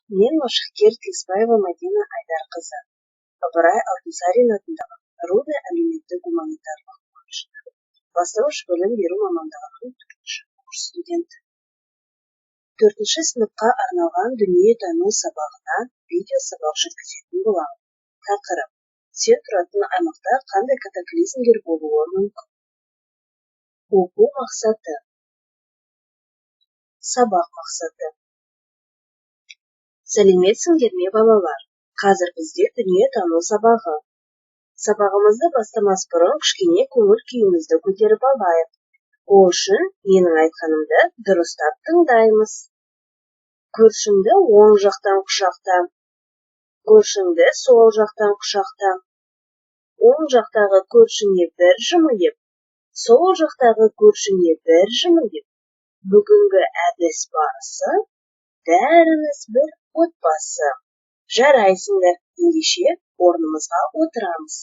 Мен машықкер Тілесбаева Мадина Айдарқызы, Ыбырай Алтынсарин атындағы Рудный әлеуметтік-гуманитарлық колледжінің бастауыш білім беру мамандығының 4-ші курс студенті. 4-ші сыныпқа арналған дүниетану сабағынан видео сабақ жүргізетін боламын. Тақырып: сен тұратын аймақта қандай катаклизмдер болуы мүмкін? Оқу мақсаты. Сабақ мақсаты. Сәлеметсіңдер ме, балалар? Қазір бізде дүниетану сабағы. Сабағымызды бастамас бұрын кішкене көңіл күйімізді көтеріп алайық. Ол үшін менің айтқанымды дұрыстап тыңдаймыз. Көршіңді оң жақтан құшақта, көршіңді сол жақтан құшақта. Оң жақтағы көршіңе бір жымиып, сол жақтағы көршіңе бір жымиып. Бүгінгі әдіс барысы, бәріміз бір отбасы. Жарайсыңдар, ендеше орнымызға отырамыз.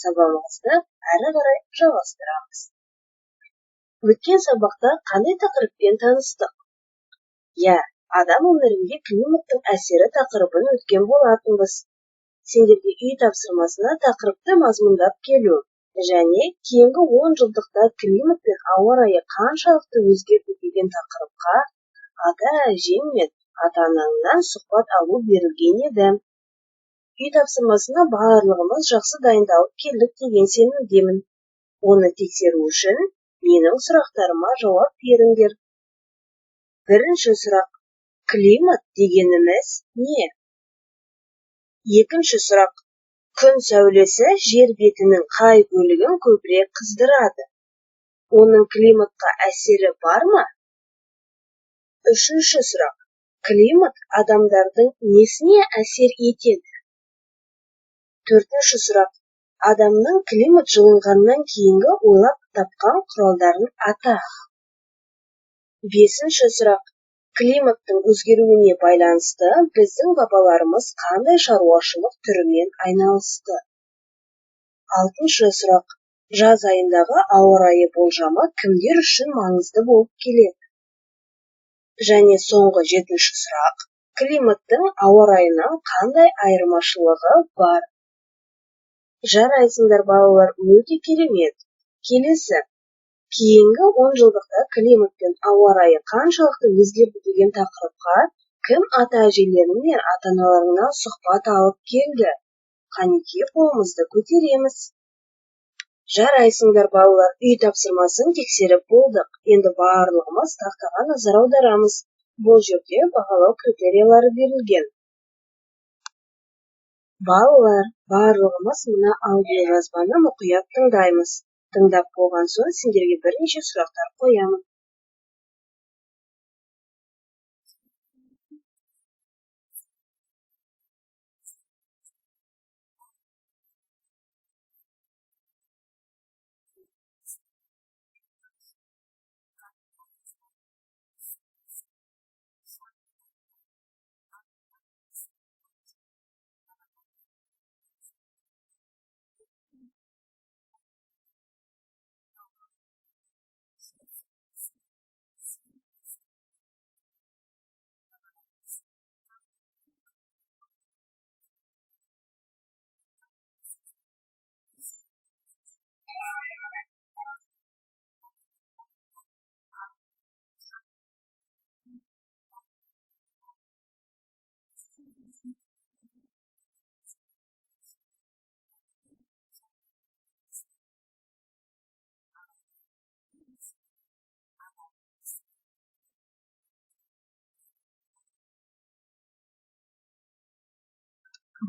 Сабағымызды әрі қарай жалғастырамыз. Өткен сабақта қандай тақырыппен таныстық? Иә, адам өмірінде климаттың әсері тақырыбын өткен болатынбыз. Сендерге үй тапсырмасына тақырыпты мазмұндап келу және кейінгі 10 жылдықта климат пен ауа райы қаншалықты өзгерді деген тақырыпқа ата-әжең мен ата-анаңнан сұхбат алу берілген еді. Үй тапсырмасына барлығымыз жақсы дайындалып келдік деген сенімдемін. Оны тексеру үшін менің сұрақтарыма жауап беріңдер. Бірінші сұрақ. Климат дегеніміз не? Екінші сұрақ. Күн сәулесі жер бетінің қай бөлігін көбірек қыздырады? Оның климатқа әсері бар ма? Үшінші сұрақ. Климат адамдардың несіне әсер етеді? Төртінші сұрақ. Адамның климат жылынғаннан кейінгі ойлап тапқан құралдарын ата. Бесінші сұрақ. Климаттың өзгеруіне байланысты біздің бабаларымыз қандай шаруашылық түрімен айналысты? Алтыншы сұрақ. Жаз айындағы ауа райы болжамы кімдер үшін маңызды болып келеді? Және соңғы жетінші сұрақ. Климаттың ауа райынан қандай айырмашылығы бар? Жарайсыңдар, балалар, өте керемет. Келесі. Кейінгі 10 жылдықта климат пен ауа райы қаншалықты өзгерді деген тақырыпқа кім ата-әжелерің мен ата-аналарыңнан сұхбат алып келді? Қанеке, қолымызды көтереміз. Жарайсыңдар, балалар, үй тапсырмасын тексеріп болдық. Енді барлығымыз тақтаға назар аударамыз. Бұл жерде бағалау критериялары берілген. Балалар, барлығымыз мына аудиожазбаны мұқият тыңдаймыз. Тыңдап болған соң сендерге бірнеше сұрақтар қоямын.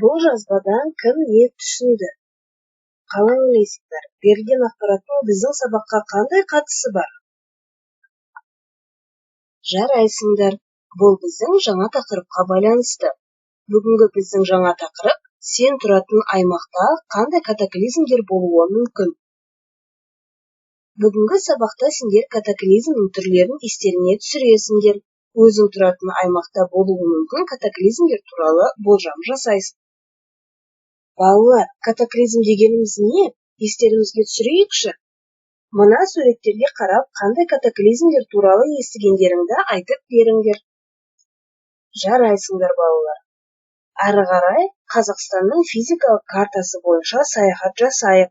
Бұл жазбадан кім не түсінді? Қалай ойлайсыңдар, берілген ақпараттың біздің сабаққа қандай қатысы бар? Жарайсыңдар, бұл біздің жаңа тақырыпқа байланысты. Бүгінгі біздің жаңа тақырып сен тұратын аймақта қандай катаклизмдер болуы мүмкін? Бүгінгі сабақта сендер катаклизмнің түрлерін естеріңе түсіресіңдер. Өзің тұратын аймақта болуы мүмкін катаклизмдер туралы болжам жасайсың. Балалар, катаклизм дегеніміз не? Естерімізге түсірейікші. Мына суреттерге қарап, қандай катаклизмдер туралы естігендеріңді айтып беріңдер. Жарайсыңдар, балалар. Әрі қарай Қазақстанның физикалық картасы бойынша саяхат жасайық.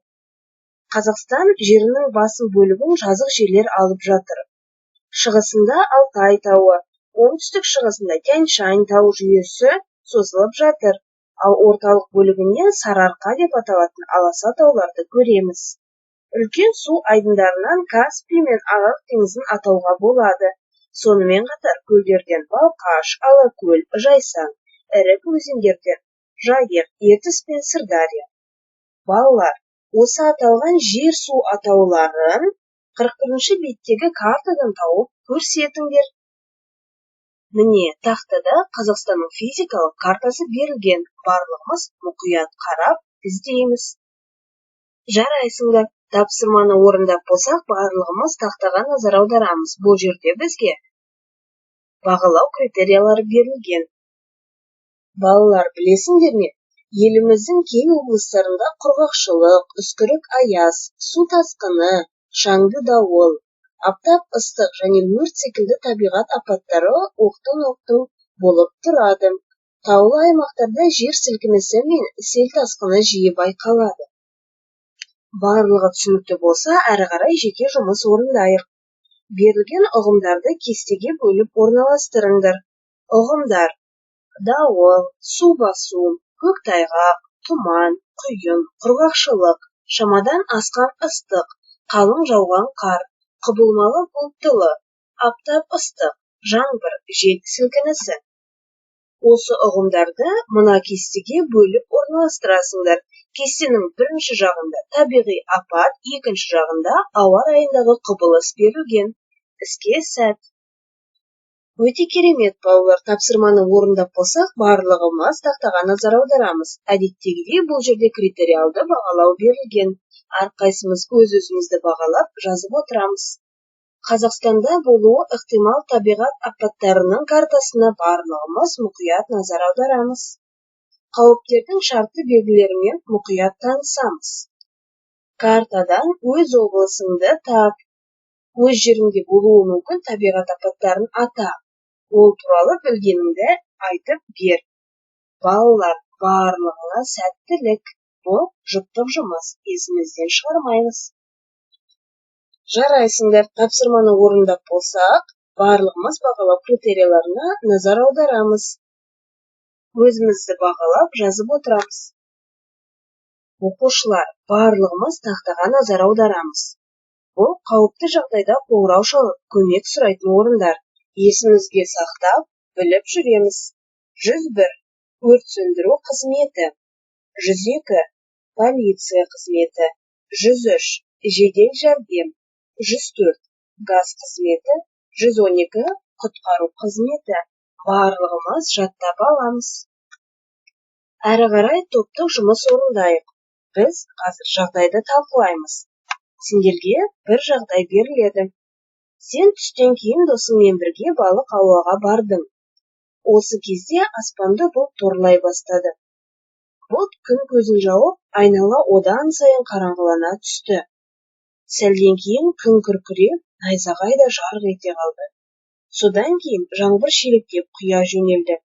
Қазақстан жерінің басым бөлігін жазық жерлер алып жатыр. Шығысында Алтай тауы, оңтүстік шығысында Тянь-Шань тау жүйесі созылып жатыр, ал орталық бөлігінен Сарыарқа деп аталатын аласа тауларды көреміз. Үлкен су айдындарынан Каспий мен Арал теңізін атауға болады. Сонымен қатар көлдерден Балқаш, Алакөл, Жайсаң, ірі өзендерден Жайық, Ертіс пен Сырдария. Балалар, осы аталған жер-су атауларын 41-ші беттегі картадан тауып көрсетіңдер. Міне, тақтада Қазақстанның физикалық картасы берілген. Барлығымыз мұқият қарап іздейміз. Жарайсыңдар. Тапсырманы орындап болсақ, барлығымыз тақтаға назар аударамыз. Бұл жерде бізге бағалау критериялары берілген. Балалар, білесіңдер ме, еліміздің кей облыстарында құрғақшылық, үскірік аяз, су тасқыны, шаңды дауыл, аптап ыстық және өрт секілді табиғат апаттары оқтын-оқтын болып тұрады. Таулы аймақтарда жер сілкінісі мен сел тасқыны жиі байқалады. Барлығы түсінікті болса, әрі қарай жеке жұмыс орындайық. Берілген ұғымдарды кестеге бөліп орналастырыңдар. Ұғымдар: дауыл, су басу, көктайғақ, тұман, құйын, құрғақшылық, шамадан асқан ыстық, қалың жауған қар, құбылмалы бұлттылы, аптап ыстық, жаңбыр, жер сілкінісі. Осы ұғымдарды мына кестеге бөліп орналастырасыңдар. Кестенің бірінші жағында табиғи апат, екінші жағында ауа райындағы құбылыс берілген. Іске сәт. Өте керемет, балалар, тапсырманы орындап болсақ, барлығымыз тақтаға назар аударамыз. Әдеттегідей бұл жерде критериалды бағалау берілген. Әрқайсымыз өз-өзімізді бағалап, жазып отырамыз. Қазақстанда болуы ықтимал табиғат апаттарының картасына барлығымыз мұқият назар аударамыз. Қауіптердің шартты белгілерімен мұқият танысамыз. Картадан өз облысыңды тап. Өз жеріңде болуы мүмкін табиғат апаттарын ата. Ол туралы білгеніңді айтып бер. Балалар, барлығыңа сәттілік. Бұл жұптық жұмыс, есімізден шығармаймыз. Жарайсыңдар, тапсырманы орындап болсақ, барлығымыз бағалау критерияларына назар аударамыз. Өзімізді бағалап, жазып отырамыз. Оқушылар, барлығымыз тақтаға назар аударамыз. Бұл қауіпті жағдайда қоңырау шалып, көмек сұрайтын орындар. Есімізге сақтап, біліп жүреміз. 101. Өрт сөндіру қызметі. 102. Полиция қызметі. 103. Жедел жәрдем. 104. Газ қызметі. 112. Құтқару қызметі. Барлығымыз жаттап аламыз. Әрі қарай топтық жұмыс орындайық. Біз қазір жағдайды талқылаймыз. Сендерге бір жағдай беріледі. Сен түстен кейін досыңмен бірге балық аулауға бардың. Осы кезде аспанды бұлт торлай бастады. Бұлт күн көзін жауып, айнала одан сайын қараңғылана түсті. Сәлден кейін күн күркіреп, найзағай да жарқ ете қалды. Содан кейін жаңбыр шелектеп құя жөнелді.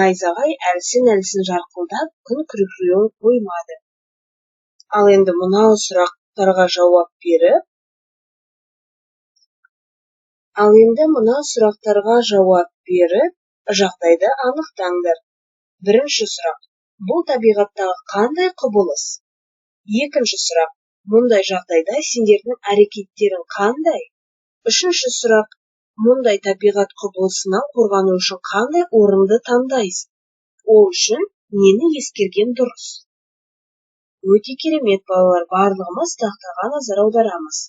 Найзағай әлсін-әлсін жарқылдап, күн күркіреуін қоймады. Ал енді мынау сұрақтарға жауап беріп, Ал енді мына сұрақтарға жауап беріп, жағдайды анықтаңдар. Бірінші сұрақ. Бұл табиғаттағы қандай құбылыс? Екінші сұрақ. Мұндай жағдайда сендердің әрекеттерің қандай? Үшінші сұрақ. Мұндай табиғат құбылысынан қорғану үшін қандай орынды таңдайсың? Ол үшін нені ескерген дұрыс? Өте керемет, балалар, барлығымыз тақтаға назар аударамыз.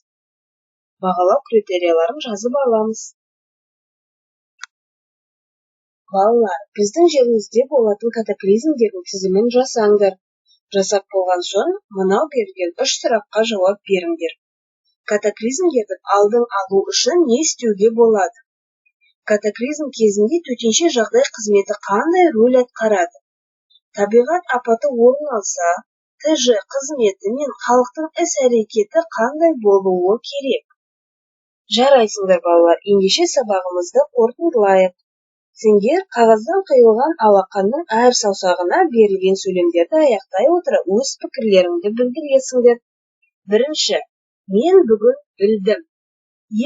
Бағалау критерияларын жазып аламыз. Балалар, біздің жерімізде болатын катаклизмдердің тізімін жасаңдар. Жасап болған соң, мынау берілген үш сұраққа жауап беріңдер. Катаклизмдердің алдын алу үшін не істеуге болады? Катаклизм кезінде төтенше жағдай қызметі қандай рөл атқарады? Табиғат апаты орын алса, ТЖ қызметі мен халықтың іс-әрекеті қандай болуы керек? Жарайсыңдар, балалар, ендеше сабағымызды қорытындылайық. Сендер қағаздан қиылған алақанның әр саусағына берілген сөйлемдерді аяқтай отыра өз пікірлеріңді білдіресіңдер. Бірінші, мен бүгін білдім.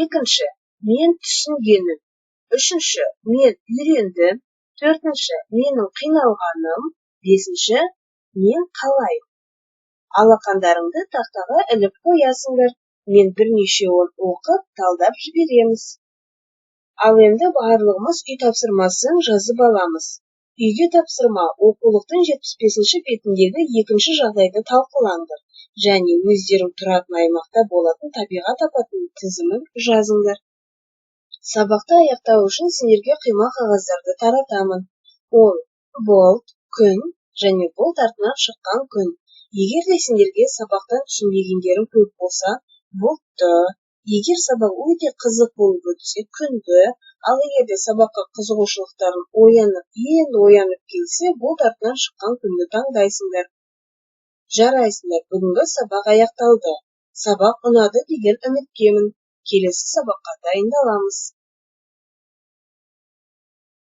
Екінші, мен түсінгенім. Үшінші, мен үйрендім. Төртінші, менің қиналғаным. Бесінші, мен қалаймын. Алақандарыңды тақтаға іліп қоясыңдар. Мен бірнешеуін оқып, талдап жібереміз. Ал енді барлығымыз үй тапсырмасын жазып аламыз. Үйге тапсырма: оқулықтың 75-ші бетіндегі екінші жағдайды талқылаңдар және өздерің тұратын аймақта болатын табиғат апатының тізімін жазыңдар. Сабақты аяқтау үшін сендерге қима қағаздарды таратамын. Ол бұлт, күн және бұлт артынан шыққан күн. Егер де сендерге сабақтан түсінбегендерің көп болса, бұлтты, егер сабақ өте қызық болып өтсе, күнді, ал егер де сабаққа қызығушылықтарың оянып, енді оянып келсе, бұлт артынан шыққан күнді таңдайсыңдар. Жарайсыңдар, бүгінгі сабақ аяқталды. Сабақ ұнады деген үміттемін. Келесі сабаққа дайындаламыз.